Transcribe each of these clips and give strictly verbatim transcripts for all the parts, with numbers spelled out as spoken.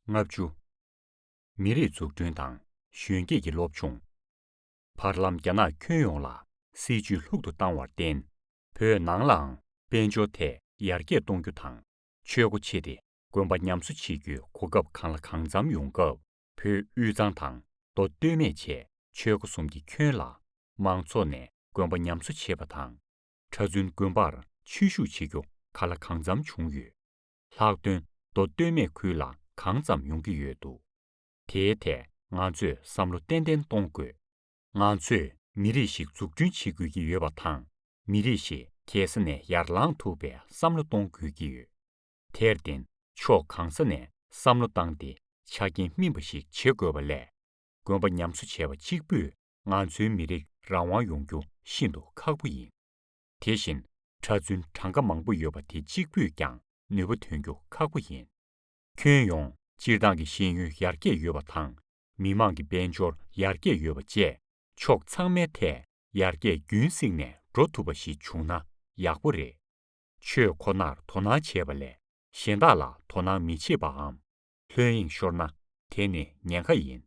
ལྔ་བཅུ། མི་རིགས་འཛུགས་སྐྲུན་དང་གཞོན་སྐྱེས་ཀྱི་སློབ་སྦྱོང་། བར་ལམ་རྒྱ་ནག་ཁྱོན་ཡོངས་ལ་སྲིད་ཇུས་ལྷུག་ཏུ་བཏང་བར་བརྟེན། བོད་ནང་ལའང་དཔལ་འབྱོར་ཐད་ཡར་རྒྱས་གཏོང་རྒྱུ་དང་། ཆོས་སྒོ་ཕྱེ་སྟེ་དགོན་པ་ཉམས་གསོ་བྱེད་རྒྱུའི་གོ་སྐབས་གང་ལ་གང་འཚམ་ཡོང་སྐབས། བོད་དབུས་གཙང་དང་མདོ་སྟོད་སྨད་བཅས་ཆོལ་ཁ་གསུམ་གྱི་ཁྱོན་ལ་མང་ཚོགས་ནས་དགོན་པ་ཉམས་གསོ་བྱེད་པ་དང་། གྲྭ་བཙུན་དགོན་པར་ཆོས་ཞུགས་བྱེད་རྒྱུ་གང་ལ་གང་འཚམ་བྱུང་ཡོད། ལྷག་དོན་མདོ་སྟོད་སྨད་ཁུལ་ལ་གང་ཙམ་ཡོང་གི་ཡོད་འདུག། དེའི་ཐད་ང་ཚོས་བསམ་བློ་ཏན་ཏན་གཏོང་དགོས། ང་ཚོས་མི་རིགས་ཤིག་འཛུགས་སྐྲུན་བྱེད་དགོས་ཀྱི་ཡོད་པ་དང་། མི་རིགས་ཤིག་རྒྱལ་ས་ནས་ཡར་ལངས་ཐུབ་པའི་བསམ་བློ་གཏོང་དགོས་ཀྱི་ཡོད། དེར་བརྟེན་ཕྱོགས་གང་ས་ནས་བསམ་བློ་བཏང་སྟེ་ཆ་རྐྱེན་སྨིན་པ་ཞིག་བྱེད་དགོས་པ་ལས། དགོན་པ་ཉམས་གསོ་བྱས་པ་གཅིག་པུས་ང་ཚོའི་མི་རིགས་རང་དབང་ཡོང་རྒྱུ་ཤིན་ཏུ་ཁག་པོ་ཡིན། དེ་བཞིན་གྲྭ་བཙུན་གྲངས་ཀ་མང་པོ་ཡོད་པ་དེ་གཅིག་པུས་ཀྱང་ནུས་པ་ཐོན་རྒྱུ་ཁག་པོ་ཡིན། ཁྱོན་ཡོངས་སྤྱིར་བཏང་གི་ཤེས་ཡོན་ཡར་རྒྱས་ཡོད་པ་དང་། མི་མང་གི་དཔལ་འབྱོར་ཡར་རྒྱས་ཡོད་པ་བཅས་ཕྱོགས་ཚང་མའི་ཐད་ཡར་རྒྱས་རྒྱུན་བསྲིངས་ནས་འགྲོ་ཐུབ་པ་ཞིག་བྱུང་ན་ཡག་པོ་རེད། ཆོས་ཁོ་ནར་དོ་སྣང་བྱེད་པ་ལས་གཞན་དག་ལ་དོ་སྣང་མི་བྱེད་པའམ། ལྷོད་གཡེང་ཤོར་ན་དེ་ནི་ཉེན་ཁ་ཡིན།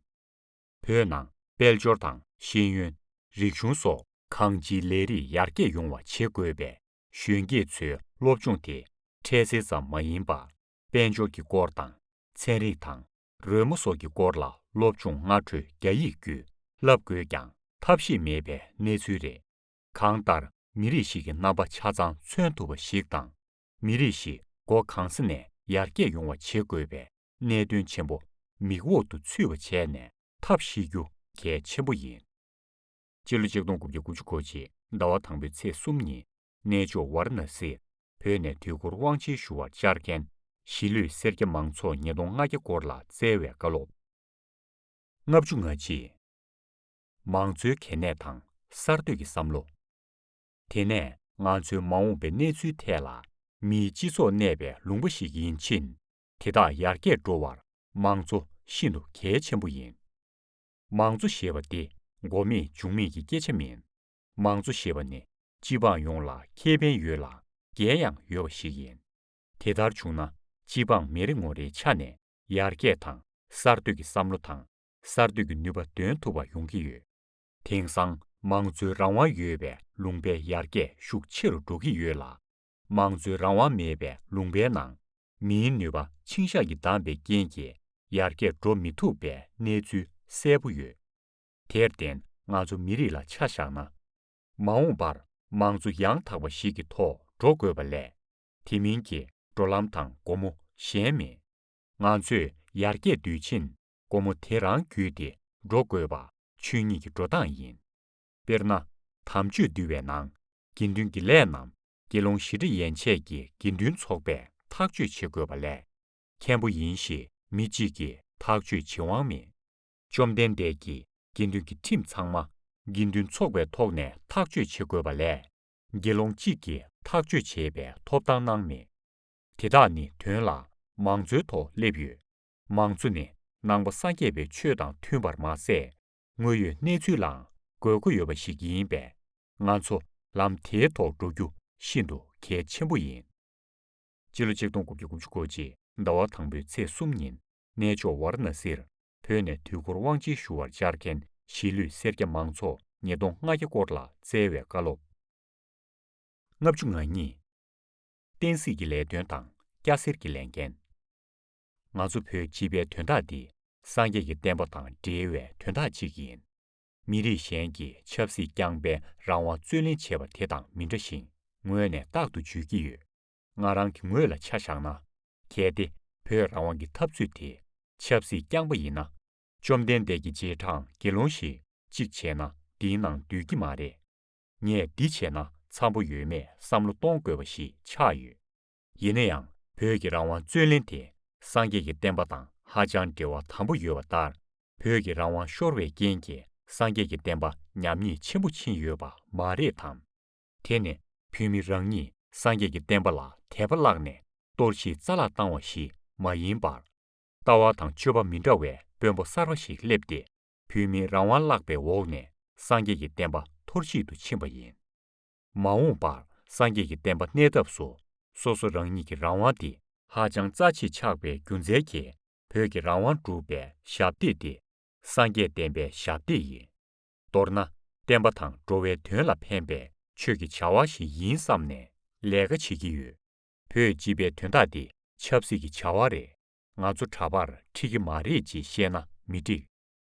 བོད་ནང་དཔལ་འབྱོར་དང་ཤེས་ཡོན། རིག་གཞུང་སོགས་གང་ཅིའི་ལས་རིགས་ཡར་རྒྱས་ཡོང་བ་བྱེད་དགོས་པས། གཞོན་སྐྱེས་ཚོའི་སློབ་སྦྱོང་དེ་འཕྲལ་སེལ་ཙམ་མ་ཡིན་པར། དཔལ་འབྱོར་གྱི་སྐོར་དང་། ཚན་རིག་དང་། རོལ་མོ་སོགས་ཀྱི་སྐོར་ལ་སློབ་སྦྱོང་སྔ་འཕྲོས་རྒྱ་ཡིག་བརྒྱུད་བསླབ་དགོས་ཀྱང་ཐབས་ཤེས་མེད་པའི་གནས་ཚུལ་རེད། གང་ལྟར་མི་རིགས་ཤིག་གི་རྣམ་པ་ཆ་ཚང་མཚོན་ཐུབ་པ་ཞིག་དང་། མི་རིགས་ཤིག་སྒོ་གང་ས་ནས་ཡར་རྒྱས་ཡོང་བ་བྱེད་དགོས་པའི་གནད་དོན་ཆེན་པོ་མིག་འོག་ཏུ་ཚུད་པ་བྱས་ནས་ཐབས་ཤེས་རྒྱུ་གལ་ཆེན་པོ་ཡིན། སྤྱི་ལོ་ཆིག་སྟོང་དགུ་བརྒྱ་དགུ་བཅུ་གོ་གཅིག་ཟླ་བ་དང་པོའི་ཚེས་གསུམ་ཉིན་གནས་མཆོག་ཝཱ་ར་ཎ་སིར་བོད་ནས་དུས་འཁོར་དབང་ཆེན་ཞུ་བར་བཅར་མཁན་གཞིས་ལུས་སེར་སྐྱ་མང་ཚོགས་ཉིས་སྟོང་ལྔ་བརྒྱ་སྐོར་ལ་བསྩལ་བའི་བཀའ་སློབ། ལྔ་བཅུ་ང་གཅིག། མང་གཙོའི་གལ་གནད་དང་གསར་གཏོད་ཀྱི་བསམ་བློ། དེ་ནས་ང་ཚོའི་མ་འོངས་པའི་གནས་ཚུལ་ཐད་ལ་མིའི་སྤྱི་ཚོགས་གནས་པའི་ལུང་པ་ཞིག་ཡིན་ཕྱིན། དེ་དག་ཡར་རྒྱས་འགྲོ་བར་མང་གཙོ་ཤིན་ཏུ་གལ་ཆེན་པོ་ཡིན། མང་གཙོ་ཞེས་པ་འདི་མགོ་མེད་མཇུག་མེད་ཀྱི་སྐད་ཆ་མིན། མང་གཙོ་ཞེས་པ་ནི་སྤྱི་འབངས་ཡོངས་ལ་ཁེ་ཕན་ཡོད་ལ་འགན་ཡང་ཡོད་པ་ཞིག་ཡིན། དེ་ལྟར་བྱུང་ན་སྤྱི་འབངས་མི་རེ་ངོ་རེའི་ཆ་ནས་ཡར་རྒྱས་དང་གསར་གཏོད་ཀྱི་བསམ་བློ་དང་གསར་གཏོད་ཀྱི་ནུས་པ་འདོན་ཐུབ་པ་ཡོང་གི་ཡོད། དེང་སང་མང་གཙོའི་རང་དབང་ཡོད་པའི་ལུང་པའི་ཡར་རྒྱས་ཤུགས་ཆེ་རུ་འགྲོ་གི་ཡོད་ལ། མང་གཙོའི་རང་དབང་མེད་པའི་ལུང་པའི་ནང་མིའི་ནུས་པ་ཆིངས་ཞག་གིས་བསྡམས་པའི་རྐྱེན་གྱིས་ཡར་རྒྱས་འགྲོ་མི་ཐུབ་པའི་གནས་ཚུལ་གསལ་པོ་ཡོད། དེར་བརྟེན་ང་ཚོ་མི་རིགས་ལ་ཆ་བཞག་ན། མ་འོངས་པར་མང་གཙོ་ཡང་དག་པ་ཞིག་གི་ཐོག་འགྲོ་དགོས་པ་ལས། དེ་མིན་གྱི་འགྲོ་ལམ་དང་སྒོ་མོ་གཞན་མེད། ང་ཚོས་ཡར་རྒྱས་འདོད་ཕྱིན་སྒོ་མོ་དེ་རང་བརྒྱུད་དེ་འགྲོ་དགོས་པ་ཆོས་ཉིད་ཀྱི་འགྲོ་སྟངས་ཡིན། དཔེར་ན། དམ་ཆོས་འདུལ་བའི་ནང་དགེ་འདུན་གྱི་ལས་རྣམས་དགེ་སློང་ཞི་བྲེ་ཡན་ཆད་ཀྱི་དགེ་འདུན་ཚོགས་པས་ཐག་གཅོད་བྱེད་དགོས་པ་ལས། མཁན་པོ་ཡིན་ཞེས་མི་གཅིག་གིས་ཐག་གཅོད་བྱེད་དབང་མེད། བཅོམ་ལྡན་འདས་ཀྱིས་དགེ་འདུན་གྱི་ཁྲིམས་ཚང་མ་དགེ་འདུན་ཚོགས་པའི་ཐོག་ནས་ཐག་གཅོད་བྱེད་དགོས་པ་ལས། དགེ་སློང་གཅིག་གིས་ཐག་གཅོད་བྱེད་པའི་ཐོབ་ཐང་གནང་མེད། དེ་དག་ནི་དོན་ལ་མང་གཙོའི་ཐོག་སླེབས་ཡོད། མང་གཙོ་ནི་ནང་པ་སངས་རྒྱས་པའི་ཆོས་དང་མཐུན་པར་མ་ཟད། དངོས་ཡོད་གནས་ཚུལ་ལའང་དགོས་མཁོ་ཡོད་པ་ཞིག་ཡིན་པས། ང་ཚོ་ལམ་དེའི་ཐོག་འགྲོ་རྒྱུ་ཤིན་ཏུ་གལ་ཆེན་པོ་ཡིན། སྤྱི་ལོ་ཆིག་སྟོང་དགུ་བརྒྱ་དགུ་བཅུ་གོ་གཅིག་ཟླ་བ་དང་པོའི་ཚེས་གསུམ་ཉིན་གནས་མཆོག་ཝཱ་ར་ཎ་སིར་བོད་ནས་དུས་འཁོར་དབང་ཆེན་ཞུ་བར་བཅར་མཁན་གཞིས་ལུས་སེར་སྐྱ་མང་ཚོགས་ཉིས་སྟོང་ལྔ་བརྒྱ་སྐོར་ལ་བསྩལ་བའི་བཀའ་སློབ། ལྔ་བཅུ་ང་གཉིས། བསྟན་སྲིད་ཀྱི་ལས་དོན་དང་སྐྱ་སེར་གྱི་ལས་འགན། ང་ཚོ་བོད་སྤྱི་པའི་དོན་དག་འདི་སངས་རྒྱས་ཀྱི་བསྟན་པ་དང་འབྲེལ་བའི་དོན་དག་ཅིག་ཡིན། མི་རིགས་གཞན་གྱིས་ཆབ་སྲིད་རྐྱང་པའི་རང་དབང་རྩོད་ལེན་བྱས་པ་དེ་དང་མི་འདྲ་ཞིང་། ངོས་ནས་རྟག་ཏུ་བརྗོད་ཀྱི་ཡོད། ང་རང་གི་ངོས་ལ་ཆ་བཞག་ན། གལ་ཏེ་བོད་རང་དབང་གི་འཐབ་རྩོད་དེ་ཆབ་སྲིད་རྐྱང་པ་ཡིན་ན། བཅོམ་ལྡན་འདས་ཀྱི་རྗེས་འབྲང་དགེ་སློང་ཞིག་གཅིག་བྱས་ན་འདིའི་ནང་འདུས་ཀྱི་མ་རེད། ངས་འདི་བྱས་ན་འཚམ་པོ་ཡོད་མེད་བསམ་བློ་གཏོང་དགོས་པ་ཞིག་ཆགས་ཡོད། ཡིན་ན་ཡང་བོད་ཀྱི་རང་དབང་རྩོད་ལེན་དེ་སངས་རྒྱས་ཀྱི་བསྟན་པ་དང་ཧ་ཅང་འབྲེལ་བ་དམ་པོ་ཡོད་པ་ལྟར། བོད་ཀྱི་རང་དབང་ཤོར་བའི་རྐྱེན་གྱིས་སངས་རྒྱས་ཀྱི་བསྟན་པ་ཉམས་ཉེས་ཆེན་པོ་ཕྱིན་ཡོད་པ་མ་རེད་དམ། དེ་ནི་བོད་མི་རང་ཉིད་སངས་རྒྱས་ཀྱི་བསྟན་པ་ལ་དད་པ་བརླག་ནས་གཏོར་བཤིག་རྩ་བརླག་བཏང་བ་ཞིག་མ་ཡིན་པར། ལྟ་བ་དང་སྤྱོད་པ་མི་འདྲ་བའི་དཔོན་པོ་གསར་པ་ཞིག་སླེབས་ཏེ། བོད་མིའི་རང་དབང་བརླག་པའི་འོག་ནས་སངས་རྒྱས་ཀྱི་བསྟན་པ་འཐོར་བཤིག་ཏུ་ཕྱིན་པ་ཡིན། མ་འོངས་པར་སངས་རྒྱས་ཀྱི་བསྟན་པ་གནས་ཐབས་སུ་སོ་སོ་རང་ཉིད་ཀྱི་རང་དབང་འདི་ཧ་ཅང་རྩ་ཆེ་ཆགས་པའི་རྒྱུ་མཚན་གྱིས། བོད་ཀྱི་རང་དབང་སྒྲུབ་པའི་ཞབས་སྟེགས་དེ་སངས་རྒྱས་བསྟན་པའི་ཞབས་སྟེགས་ཡིན། མདོར་ན། བསྟན་པ་དང་འགྲོ་བའི་དོན་ལ་ཕན་པའི་ཆོས་ཀྱི་བྱ་བ་ཞིག་ཡིན་བསམ་ནས་ལས་ཀ་བྱེད་ཀྱི་ཡོད། བོད་སྤྱི་པའི་དོན་དག་འདི་ཆབ་སྲིད་ཀྱི་བྱ་བ་རེད། ང་ཚོ་གྲྭ་པར་ཁྲིད་ཀྱི་མ་རེད་ཅེས་བཤད་ན་མི་འགྲིག་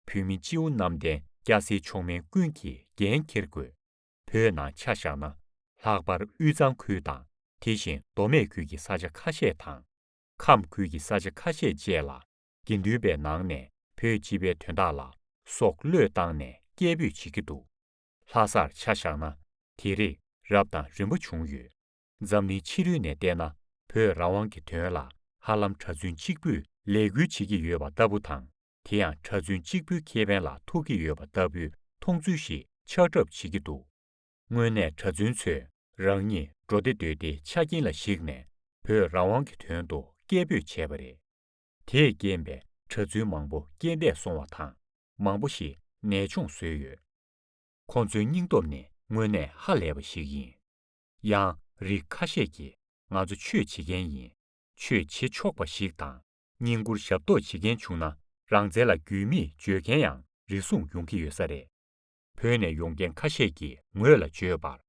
བོད་མི་སྤྱི་བོ་གནམ་བསྟན་སྐྱ་སེར་མཆོག་དམན་ཀུན་གྱིས་འགན་འཁྱེར་དགོས། བོད་ནང་ཆ་བཞག་ན། ལྷག་པར་དབུས་གཙང་ཁུལ་དང་། དེ་བཞིན་མདོ་སྨད་ཁུལ་གྱི་ས་ཆ་ཁ་ཤས་དང་། ཁམས་ཁུལ་གྱི་ས་ཆ་ཁ་ཤས་བཅས་ལ། དགེ་འདུན་པའི་ནང་ནས་བོད་སྤྱི་པའི་དོན་དག་ལ་སྲོག་བློས་བཏང་ནས་སྐད་འབོད་བྱེད་ཀྱི་འདུག་ལྷ་སར་ཆ་བཞག་ན། དེ་རིགས་རབ་དང་རིམ་པ་བྱུང་ཡོད། འཛམ་གླིང་ཕྱི་རོལ་ནས་བལྟས་ན། བོད་རང་དབང་གི་དོན་ལ་ཧ་ལམ་གྲྭ་བཙུན་གཅིག་པུས་ལས་འགུལ་བྱེད་ཀྱི་ཡོད་པ་ལྟ་བུ་དང་། དེ་ཡང་གྲྭ་བཙུན་གཅིག་པུའི་ཁེ་ཕན་ལ་ཐུག་གི་ཡོད་པ་ལྟ་བུའི་མཐོང་ཚུལ་ཞིག་ཆགས་གྲབས་བྱེད་ཀྱི་འདུག་དངོས་གནས་གྲྭ་བཙུན་ཚོས་རང་ཉིད་འགྲོ་བདེ་སྡོད་བདེའི་ཆ་རྐྱེན་ལ་གཞིགས་ནས་བོད་རང་དབང་གི་དོན་དུ་སྐད་འབོད་བྱས་པ་རེད། དེས་རྐྱེན་པས་གྲྭ་བཙུན་མང་པོ་རྐྱེན་འདས་སོང་བ་དང་། མང་པོ་ཞིག་ནད་མཆོང་བཟོས་ཡོད། ཁོང་ཚོའི་སྙིང་སྟོབས་ནི་དངོས་གནས་ཧ་ལས་པ་ཞིག་ཡིན། ཡང་། རིགས་ཁ་ཤས་ཀྱིས་ང་ཚོ་ཆོས་བྱེད་མཁན་ཡིན། ཆོས་བྱེད་ཆོག་པ་ཞིག་དང་། བསྙེན་བཀུར་ཞབས་ཏོག་བྱེད་མཁན་བྱུང་ན། རང་བཙན་ལ་རྒྱུས་མེད་བརྗོད་མཁན་ཡང་རེ་ཟུང་ཡོང་གི་ཡོད་ས་རེད། བོད་ནས་ཡོང་མཁན་ཁ་ཤས་ཀྱིས་ངོས་ལ་བརྗོད་པར།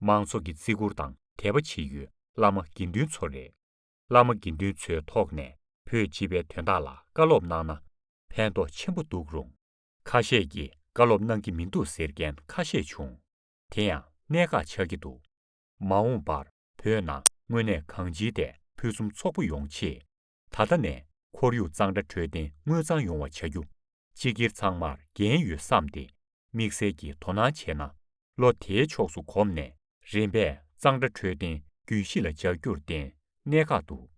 མང་ཚོགས་ཀྱི་བརྩི་བཀུར་དང་དད་པ་བྱེད་ཡུལ་བླ་མ་དགེ་འདུན་ཚོ་རེད། བླ་མ་དགེ་འདུན་ཚོའི་ཐོག་ནས་བོད་སྤྱི་པའི་དོན་དག་ལ་བཀའ་སློབ་གནང་ན་ཕན་ཐོགས་ཆེན་པོ་འདུག་རུང་། ཁ་ཤས་ཀྱིས་བཀའ་སློབ་གནང་གི་མི་འདུག་ཟེར་མཁན་ཁ་ཤས་བྱུང་། དེ་ཡང་གནད་འགག་ཆགས་ཀྱི་འདུག་མ་འོངས་པར་བོད་ནང་དངོས་གནས་གང་ཅིའི་ཐད་ཕུན་སུམ་ཚོགས་པོ་ཡོང་ཆེད། ད་ལྟ་ནས་ཁོར་ཡུག་གཙང་སྦྲ་འཕྲོད་བསྟེན་དངོས་གཙང་ཡོང་བ་བྱ་རྒྱུ། སྤྱི་སྒེར་ཚང་མར་འགན་ཡོད་བསམ་སྟེ། དམིགས་བསལ་གྱིས་དོ་སྣང་བྱས་ན། ལོ་དེའི་ཕྱོགས་སུ་གོམས་ནས་རིམ་པས་གཙང་སྦྲ་འཕྲོད་བསྟེན་རྒྱུན་ཤེས་ལ་སྦྱར་རྒྱུར་བརྟེན་གནད་འགག་འདུག་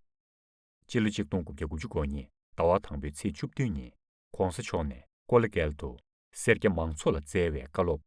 སྤྱི་ལོ་ཆིག་སྟོང་དགུ་བརྒྱ་དགུ་བཅུ་གོ་གཉིས་ཟླ་བ་དང་པོའི་ཚེས་བཅུ་བདུན་ཉིན་༸གོང་ས་མཆོག་ནས་ཀོ་ལི་གྷལ་དུ་སེར་སྐྱ་མང་ཚོགས་ལ་བསྩལ་བའི་བཀའ་སློབ་